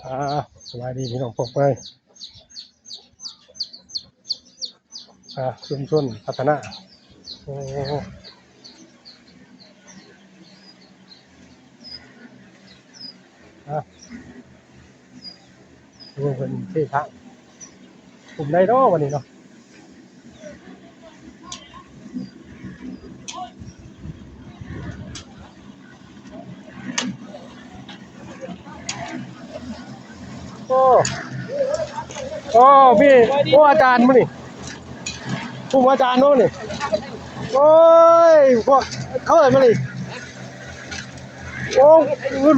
ອ່າ ສະບາຍດີພີ່ນ້ອງປ້ອງໄປ ອ່າ ຊຸມຊົນພັດທະນາ ໂອ້ ອ່າ ເບິ່ງເພິ່ນເທທາງ ກຸ່ມໃດເນາະບັດນີ້ເນາະ. ໂອ້ ໂອ້ ມີ ໂອ້ ອາຈານມື້ນີ້ ກຸ່ມອາຈານເນາະນີ້ ໂອ້ຍ ພວກເຂົາເອີ້ນມານີ້ ໂອ້ ລຸ້ນ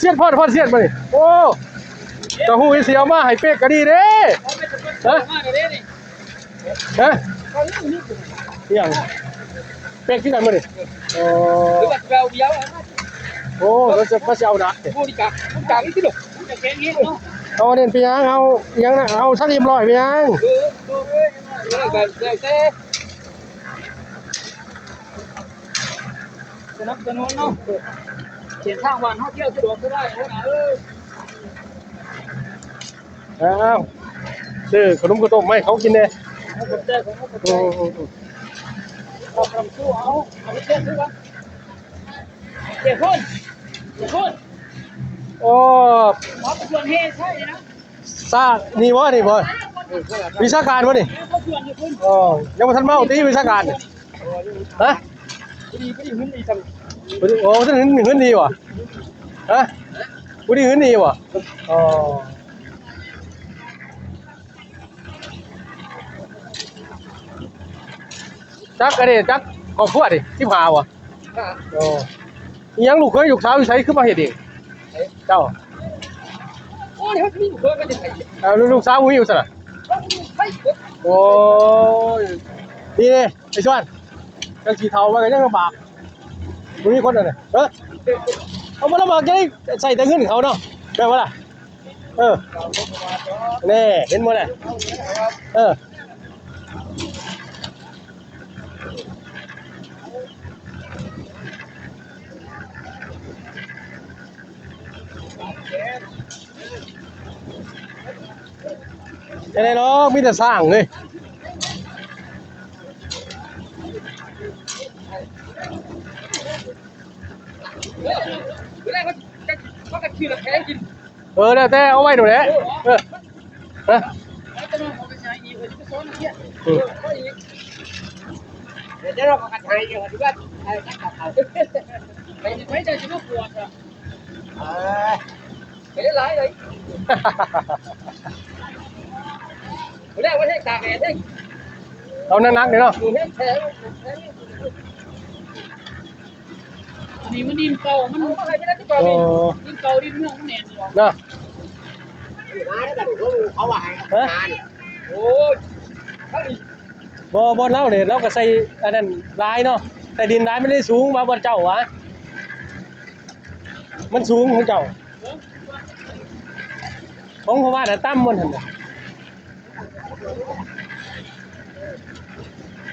ຊຽນພອນ ພອນຊຽນມານີ້ ໂອ້ ກະຮູ້ຊິເອົາມາໃຫ້ເປັກກະດີເດ້ ຮະ ຮະ ອີ່ຫຍັງ ເປັກຄືກັນມື້ນີ້ ໂອ້ ໂອ້ ລາວຈະມາຊິເອົາດາດ ເອົາອັນນີ້ເປັນຫຍັງ ເອົາອີ່ຫຍັງນະ ເອົາສັກເອັມຮ້ອຍເປັນຫຍັງ ສະໜັບສະໜູນເນາະ ເສັ້ນທາງບ້ານເຮົາທ່ຽວສະດວກສະບາຍເດີນະເອີຍ. ອ້າວ ຊື້ຂະໜົມເຂົ້າຕົ້ມມາໃຫ້ເຂົາກິນແດ່ ຂອບໃຈ ຂອບໃຈ ເອົາ ເອົາໄປເຮັດຄືກັນ ເຈົ້າຄົນ ເຈົ້າຄົນ ໂອ້ ມາປະກວດແຫ່ໃຊ່ນະ ຊາກນີ້ບໍ່ ນີ້ບໍ່ ວິຊາການບໍ່ນີ້ ເອີ ເຂົາຊວນຢູ່ພຸ້ນ ອໍ ຍັງບໍ່ທັນເວົ້າຕິ ວິຊາການ ຮະ ພໍດີ ພໍດີຫຶນດີຊັ້ນ ພໍດີ ໂອ້ ຫຶນ ຫຶນດີບໍ່ ຮະ ພໍດີຫຶນດີບໍ່ ອໍ ຈັກອັນນີ້ ຈັກຄອບຄົວນີ້ ສິບຫ້າບໍ່ ໂອ້ ອີ່ຫຍັງ ລູກເຂີຍລູກສາວຢູ່ໃສ ຄືມາເຮັດເອງ ເຈົ້າ ໂອ້ຍ ເຮົາມີລູກເຂີຍມາແຕ່ໃສ ເອົາ ລູກສາວບໍ່ມີວ່າຊັ້ນນະ ໂອ້ຍ ນີ້ເດ້ ໄອ້ຊວນ ຈັ່ງຊິເຖົ້າມາກໍຍັງລຳບາກ ບໍ່ມີຄົນອັນນີ້ ເອີ ເອົາ ບໍ່ລຳບາກຈັ່ງໃດ ໃຊ້ແຕ່ເງິນເຂົາເນາະ ແມ່ນບໍ່ລະ ເອີ ແນ່ ເຫັນບໍ່ລະ ເອີ. ຈັ່ງໃດເນາະ ມີແຕ່ຊ້າງເລີຍ ເອີ ແລ້ວແຕ່ ເອົາໄວ້ໂດດແຫຼະ ເອີ ຮະ ອືມ ເອີ ໄປ ໄປ ເຈົ້າຊິມາປວດ ເອີ ໄປໄດ້ຫຼາຍເລີຍ ມື້ແລກວ່າແຮງຕາກແດດເດ້ ເອົາໜັກໆນີ້ເນາະ ແຮງແຂງ ອັນນີ້ມັນດິນເກົ່າ ມັນ ເອີ ດິນເກົ່າດິນເມືອງມັນແໜ້ນຢູ່ ນະ ເຂົາວ່າໃຫ້ ຮະ ໂອ້ຍ ບໍ່ ບ່ອນລາວເດ້ ລາວກໍໃສ່ອັນນັ້ນຫຼາຍເນາະ ໃສ່ດິນຫຼາຍ ມັນເລີຍສູງ ວ່າບ່ອນເຈົ້າຫວາ ມັນສູງຂອງເຈົ້າ ຂອງພໍ່ບ້ານນະຕ່ຳໝົດຫັ້ນນະ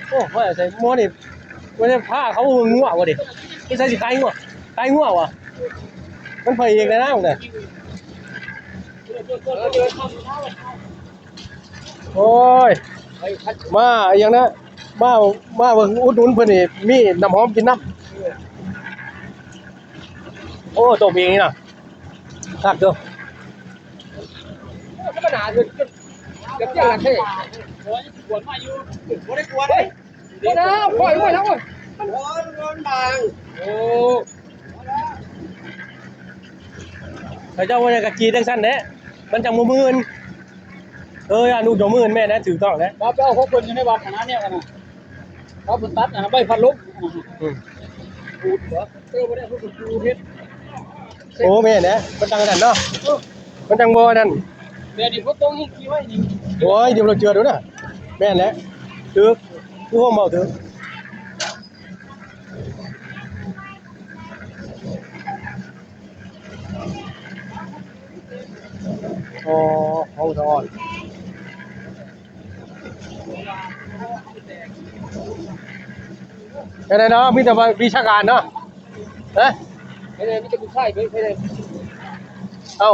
ໂອ້ ວ່າໃສ່ໝໍນີ້ ບໍ່ໄດ້ພາເຂົາເບິ່ງງົວບໍ່ເດ້ ໄປໃສ່ຊິຂາຍງົວ ຂາຍງົວຫວາ ມັນພະເອກແລ້ວນະ ໂອ້ຍ ມາອີ່ຫຍັງນະ ມາ ມາເບິ່ງອຸດໜູນເພິ່ນນີ້ ມີນ້ຳຫອມກິນນຳ ໂອ້ ຕົ້ມເອງນີ້ນະ ຄັກເດີ ທຳມະດາ ເຮັດ ເຮັດ ເຮັດ ເຮັດ ໂອ້ຍ ກວນມາຢູ່ ບໍ່ໄດ້ກວນເດ້ ບໍ່ນະ ປ່ອຍໄວ້ແລ້ວ ມັນ ມັນບາງ ໂອ້ ເຂົາເຈົ້າວ່າກະກຣີດຈັ່ງຊັ້ນແຫຼະ ມັນຈັ່ງບໍ່ມື່ນ ເອີ ຢ້ານລູກເຈົ້າມື່ນ ແມ່ນແຫຼະ ຖືກຕ້ອງແຫຼະ ວ່າໄປເອົາຂອງເພິ່ນຢູ່ໃນວັດຫັ້ນນະ ແນວນັ້ນນະ ເອົາເພິ່ນຕັດອັນໃບພັດລົມ ອືມ ຂູດບໍ່ ເອີ ບໍ່ໄດ້ເພິ່ນຂູດເຮັດ ໂອ້ ແມ່ນແຫຼະ ມັນຈັ່ງອັນນັ້ນເນາະ ເອີ ມັນຈັ່ງບໍ່ອັນນັ້ນ ແບບນີ້ຝົນຕົກແຮງຂີ່ໄວນີ້ ໂອ້ຍ ດຽວລະເຈື່ອນໂດນນະ ແມ່ນແຫຼະ ຖືກ ຄືຄວາມເວົ້າຖືກ. ອໍ ຫ້ອງສະອອນ ແຕ່ໃດເນາະ ມີແຕ່ວ່າວິຊາການເນາະ ຮະ ໄປເລີຍ ມີແຕ່ຜູ້ຊາຍເບິ່ງ ໄປເລີຍ ເອົ້າ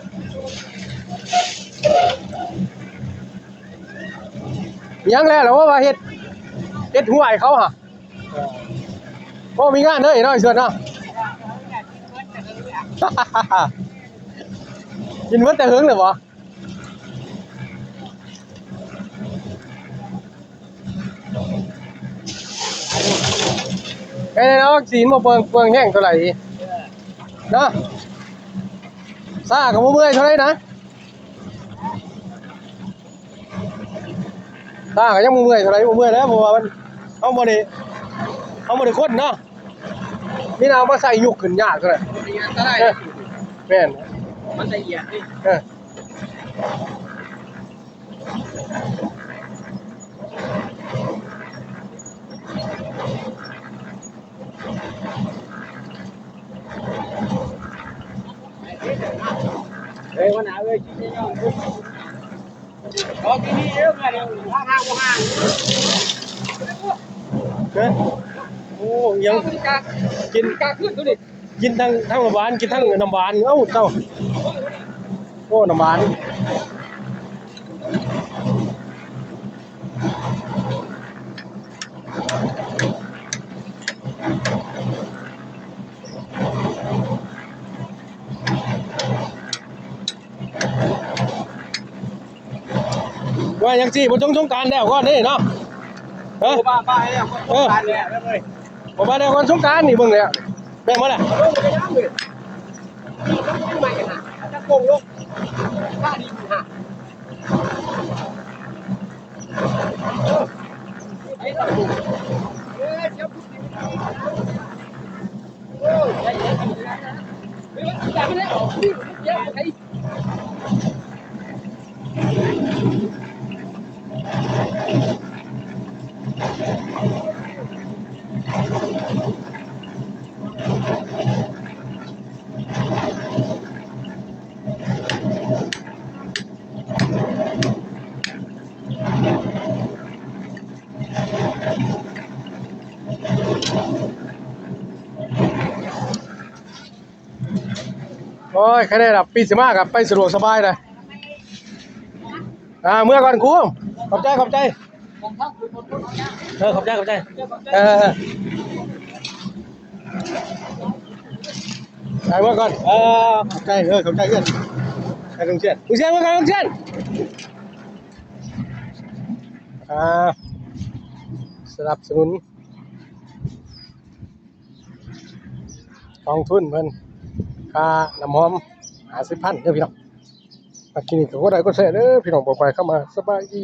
ຍັງແລ້ວລະວ່າເຮັດ ເຮັດຫ້ວຍເຂົາຫະ ບໍ່ມີງານເລີຍເນາະ ໄອ້ເຊື່ອເນາະ. ກິນເບິດແຕ່ເຫິງແລ້ວບໍ່? ແມ່ນເນາະ ຊິບໍ່ເປືອງ ເປືອງແຮງເທົ່າໃດເນາະ. ຊ້າກໍບໍ່ເມື່ອຍເທົ່າໃດນະ ຊ້າກໍຍັງບໍ່ເມື່ອຍເທົ່າໃດ ບໍ່ເມື່ອຍແລ້ວ ເພາະວ່າມັນ ເຮົາບໍ່ໄດ້ ເຮົາບໍ່ໄດ້ຄົນເນາະ ມີແຕ່ເອົາມາໃສ່ຍົກຂຶ້ນຍາກເທົ່ານັ້ນ. ເອີ ແມ່ນ ມັນລະອຽດເດ້ ເອີ. ເອີ ຫົວໜ້າເອີຍ ກິນຍ່ອງໆ ເອີ ກິນນີ້ເດີ ມາເດີ ທາງທາງບໍ່ຫ່າງ ເອີ ໂອ້ ຍັງ ກິນ ກາຂຶ້ນໂຕນີ້. ກິນທັງ ທັງນ້ຳຫວານ ກິນທັງນ້ຳຫວານ ເອົ້າ ເຈົ້າ ໂອ້ ນ້ຳຫວານ. ວ່າຫຍັງຊິ ບໍ່ສົງ ສົງການແລ້ວກ່ອນເດ້ເນາະ ຮະ ບໍ່ ມາ ມາແລ້ວ ເອີ ສົງການແລ້ວເວີຍ ບໍ່ມາແລ້ວກ່ອນສົງການນີ້ ເບິ່ງແລ້ວ ແມ່ນບໍ່ລະ ເອີ ບໍ່ໄດ້ຍັງເລີຍ ນີ້ມັນຍັງໃໝ່ຫັ້ນນະ ຈະໂກງລົງ ຄ່າດີຢູ່ຫະ. ໂອ້ຍ ຄັນໄດ້ລະ ປີຊິມາກໍໄປສະດວກສະບາຍເລີຍ. ອ່າ ເມືອກ່ອນຄູ ຂອບໃຈ ຂອບໃຈ ເອີ ຂອບໃຈ ຂອບໃຈ ເອີ ເອີ ເອີ. ໄປເມືອກ່ອນ ເອີ ຂອບໃຈ ເອີ ຂອບໃຈເພື່ອນ ໄປໂຮງຮຽນ ໂຮງຮຽນ ເມືອກ່ອນ ໂຮງຮຽນ ອ່າ ສະໜັບສະໜູນກອງທຶນເພິ່ນ ຄ່ານ້ຳຫອມຫ້າສິບພັນເດີພີ່ນ້ອງ. ມາກິນນີ້ກໍກົດໄລກົດແຊເດີພີ່ນ້ອງ ບໍ່ໄປເຂົ້າມາ ສະບາຍດີ.